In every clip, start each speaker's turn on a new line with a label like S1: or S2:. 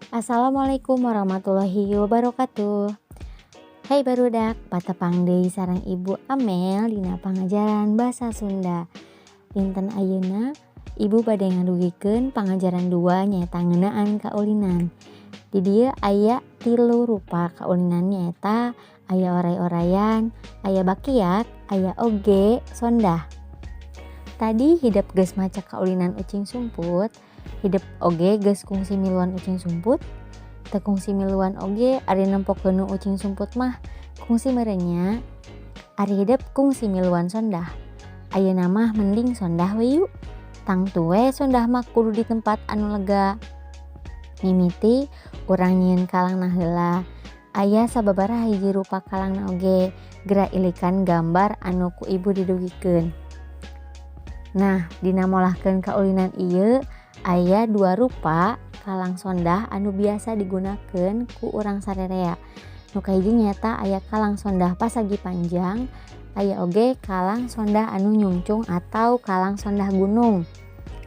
S1: Assalamualaikum warahmatullahi wabarakatuh. Hey barudak, patepang deui sareng Ibu Amel dina pangajaran Basa Sunda. Dinten ayeuna Ibu bade ngadugikeun pangajaran 2, nyaeta ngeunaan kaulinan. Di dieu aya tilu rupa kaulinan, nyaeta aya oray-orayan, aya bakiak, aya oge sondah. Tadi hidep geus maca kaulinan ucing sumput. Hidep oge geus kungsi miluan ucing sumput? Teu kungsi miluan oge, ari nempokeun nu ucing sumput mah kungsi meureun nya. Ari hidep kungsi miluan sondah? Ayeuna mah mending sondah we yu. Tangtu we sondah mah kudu di tempat anu lega. Mimiti urang nyieun kalangna heula. Aya sababaraha hiji rupa kalangna oge. Geura ilikan gambar anu ku Ibu didugikeun. Nah, dina molahkeun kaulinan ieu aya dua rupa kalang sondah anu biasa digunakeun ku urang sarerea. Nu kahiji nyaeta aya kalang sondah pasagi panjang, aya oge kalang sondah anu nyungcung atau kalang sondah gunung.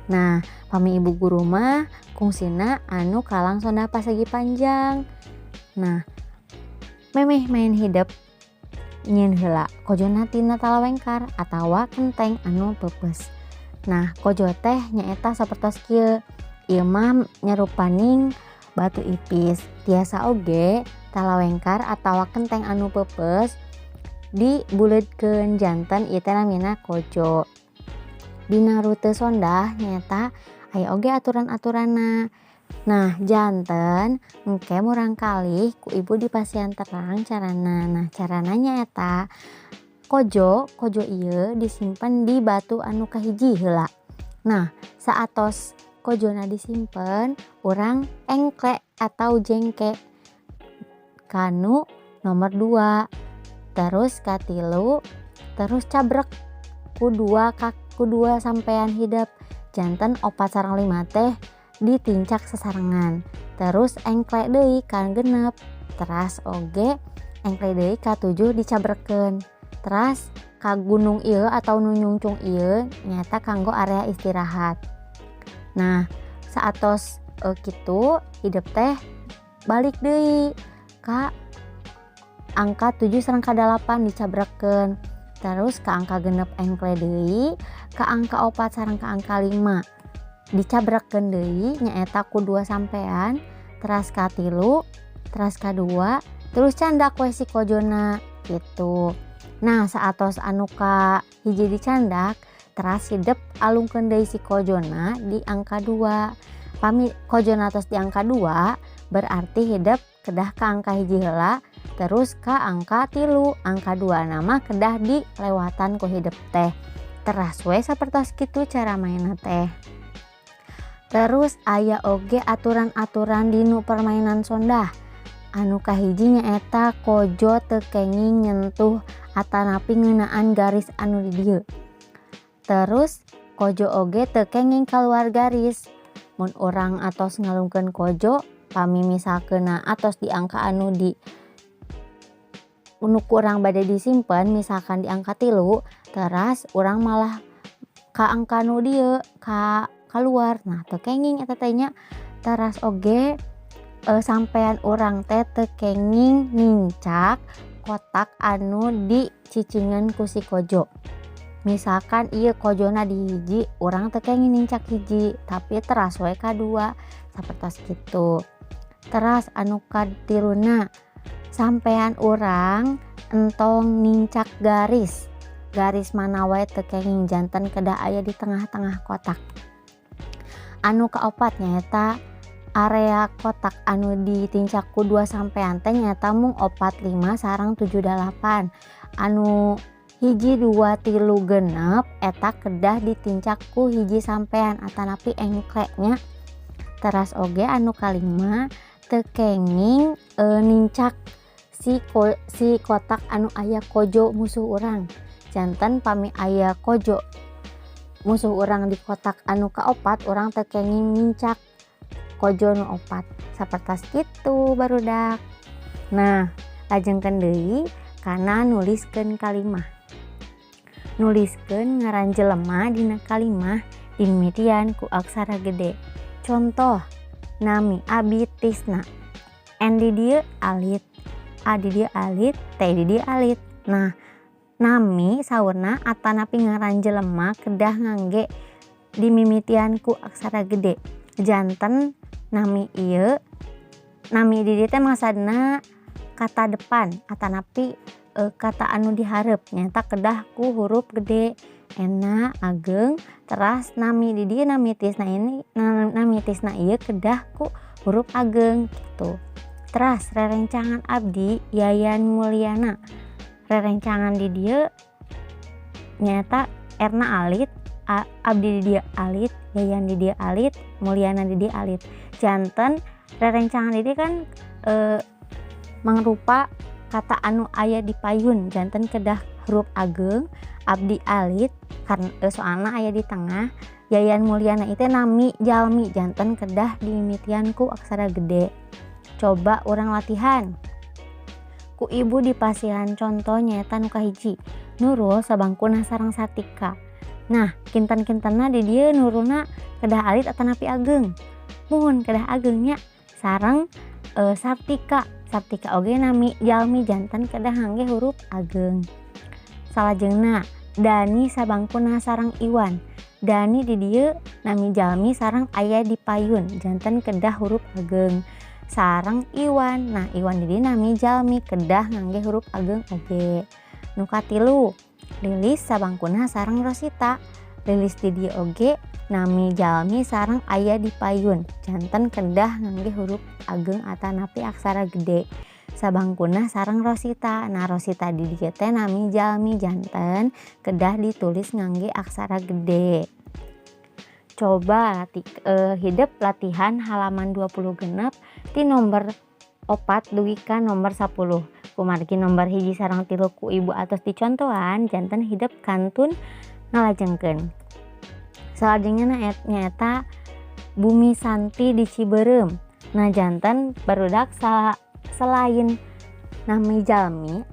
S1: Nah, pami Ibu guru mah kungsina anu kalang sondah pasagi panjang. Nah, memeh main hidep nyieun heula kojona tina talawengkar atawa kenteng anu peupeus. Nah, kojo teh nyaeta sapertos kieu. Ieu mah nyarupaning batu ipis. Tiasa oge talawengkar atawa kenteng anu peupeus dibuleudkeun, janten ieu teh namina kojo. Dina rute sondah nyaeta aya oge aturan-aturanna. Nah, janten engke murangkalih ku Ibu dipasihan terang carana. Nah, carana nyaeta kojo kojo ieu disimpen di batu anu kahiji heula. Nah, saatos kojona disimpen, urang engkle atau jengke kanu nomor 2, terus katilu, terus cabrek ku dua sampean hidep, janten 4 sareng 5 teh ditincak sasarengan. Terus engkle deui ka 6, teras oge engkle deui ka 7, dicabrekeun. Teras ka gunung ieu atau nu nyungcung ieu nyaeta kanggo area istirahat. Nah, saatos kitu hidep teh balik deui ka angka 7 sareng ka 8, dicabrekeun. Terus ka angka 6 engkle deui, ka angka 4 sareng ka angka 5 dicabrekeun deui, nyaeta ku dua sampean. Teras ka 3, teras ka 2, terus candak we si kojona gitu. Nah, saatos anu ka 1 dicandak, teras hidep alungkeun deui si kojona di angka 2. Pami kojona tos di angka 2, berarti hidep kedah ka angka 1 heula, terus ka angka 3. Angka 2 na mah kedah dilewatan ku hidep teh. Teras we sapertos kitu cara maenna teh. Terus aya oge aturan-aturan dinu permainan sondah. Anu kahiji nyaeta kojo teu kenging nyentuh atanapi ngeunaan garis anu di dieu. Terus kojo oge teu kenging kaluar garis. Mun urang atos ngalungkeun kojo, pami misalkeunna atos di angka anu di nu ku urang bade disimpen, misalkan di angka 3, teras urang malah ka angka nu dieu ka kaluar, nah, teu kenging eta teh nya. Teras oge sampean urang teh teu kenging nincak kotak anu dicicingan ku si kojo. Misalkan ieu kojona di 1, urang teu kenging nincak 1, tapi teras we ka 2, sapertos kitu. Teras anu katiluna, sampean urang entong nincak garis, garis mana wae teu kenging, janten kedah aya di tengah-tengah kotak. Anu kaopat nyaeta area kotak anu ditincak ku dua sampean teh nyaeta mung 4, 5 sareng 7, 8. Anu 1, 2, 3, 6 eta kedah ditincak ku hiji sampean atanapi engkle nya. Teras oge anu kalima, teu kenging nincak si kotak anu aya kojo musuh urang. Janten pami aya kojo musuh urang di kotak anu kaopat, urang teu kenging nincak kojo nu 4. Sapertos kitu, barudak. Nah, lajengkeun deui kana nuliskeun kalimah. Nuliskeun ngaran jelema dina kalimah dimimitian ku aksara gede. Contoh, Nami abi Tisna. N di dieu alit, A di dieu alit, T di dieu alit. Nah, nami saurna atanapi ngaran jelema kedah ngangge dimimitian ku aksara gede. Janten nami ieu, nami di dieu teh maksudna kata depan atanapi kata anu dihareup nyaeta kedah ku huruf gede. N-na ageng, teras nami di dieu nami Tisna ini, nami Tisna ieu kedah ku huruf ageng gitu. Teras rerencangan abdi Yayan Mulyana. Rerencangan di dieu nyaeta R-na alit, abdi di dieu alit, Yayan di dieu alit, Mulyana di dieu alit. Janten rerencangan di dieu kan mangrupa kata anu aya di payun, janten kedah huruf ageng, abdi alit karena soalna aya di tengah. Yayan Mulyana itu nami jalmi, janten kedah dimimitian ku aksara gede. Coba urang latihan. Ku ibu dipasihan contoh nyaeta nu kahiji, Nurul sabangkuna sareng Sartika. Nah, kinten-kintenna di dieu Nurulna kedah alit atanapi ageng? Muhun, kedah ageng nya. Sareng Sartika. Sartika oge nami jalmi, janten kedah ngangge huruf ageng. Salajengna Dani sabangkuna sareng Iwan. Dani di dieu nami jalmi sareng aya di payun, janten kedah huruf ageng. Sareng Iwan. Nah, Iwan di dieu nami jalmi, kedah ngangge huruf ageng oge. Nu katilu, Lilis sabangkuna sareng Rosita. Lilis di dieu oge nami jalmi sareng aya di payun, janten kedah ngangge huruf ageng atanapi aksara gede. Sabangkuna sareng Rosita. Nah, Rosita di dieu teh nami jalmi, janten kedah ditulis ngangge aksara gede. Coba hidep latihan halaman 26 ti nomor 4 dugi ka nomor 10. Kumargi nomor 1 sareng 3 ku ibu atos dicontohan, janten hidep kantun ngalajengkeun. Salajengna nyaeta Bumi Santi di Cibeureum. Nah, janten barudak selain nami jalmi,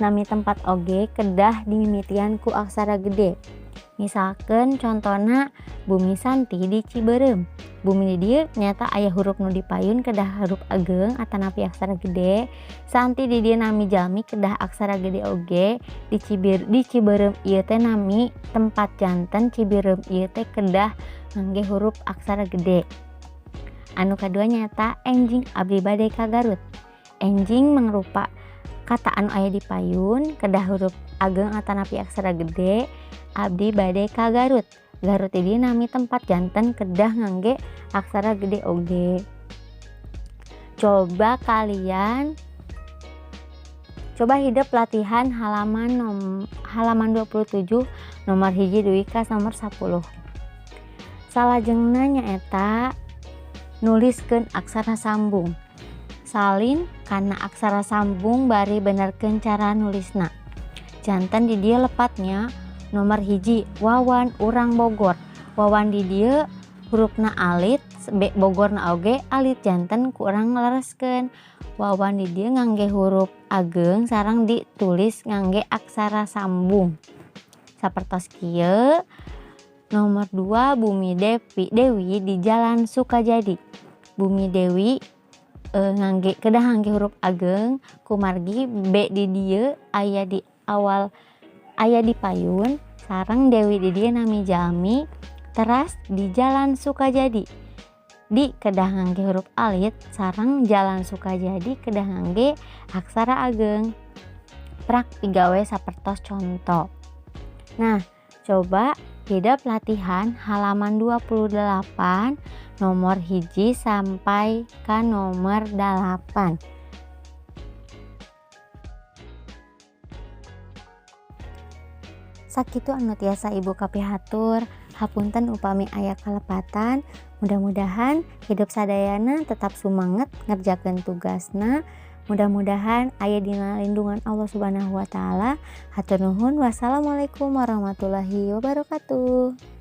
S1: nami tempat oge kedah dimimitian ku aksara gede. Misalkan contona Bumi Santi di Cibeureum. Bumi di dieu nyaeta aya huruf nu dipayun, kedah huruf ageng atanapi aksara gede. Santi di dieu nami jalmi, kedah aksara gede oge. Di Cibeureum ieu teh nami tempat, janten Cibeureum ieu teh kedah ngangge huruf aksara gede. Anu kadua nyaeta enjing abdi bade ka Garut. Enjing mangrupa kata anu aya di payun, kedah huruf ageng atanapi aksara gede. Abdi bade ka Garut. Garut di dieu nami tempat, janten kedah ngangge aksara gede oge. Coba kalian coba hidep latihan halaman 27 nomor 1 dugi ka nomor 10. Salajengna nyaeta nuliskeun aksara sambung. Salin kana aksara sambung bari benerkeun cara nulisna. Janten di dieu lepatnya nomor 1, Wawan urang Bogor. Wawan di dieu hurufna alit, Bogorna oge alit, janten ku urang ngalereskeun. Wawan di dieu ngangge huruf ageng sareng ditulis ngangge aksara sambung. Sapertos kieu. Nomor 2, Bumi Dewi di Jalan Sukajadi. Bumi Dewi ngangge kedah ngangge huruf ageng kumargi B di dieu aya di awal, aya di payun, sareng Dewi di dieu nami jalmi, teras di Jalan Sukajadi di kedah ngangge huruf alit sareng Jalan Sukajadi kedah ngangge aksara ageng. Prak pigawe sapertos conto. Nah, coba hidep latihan halaman 28 nomor 1 sampai ka nomor 8. Sakitu anu tiasa ibu kapihatur, hapunten upami aya kalepatan. Mudah-mudahan hidup sadayana tetap sumanget ngerjakeun tugasna. Mudah-mudahan aya dina lindungan Allah Subhanahu wa taala. Hatur nuhun, wassalamualaikum warahmatullahi wabarakatuh.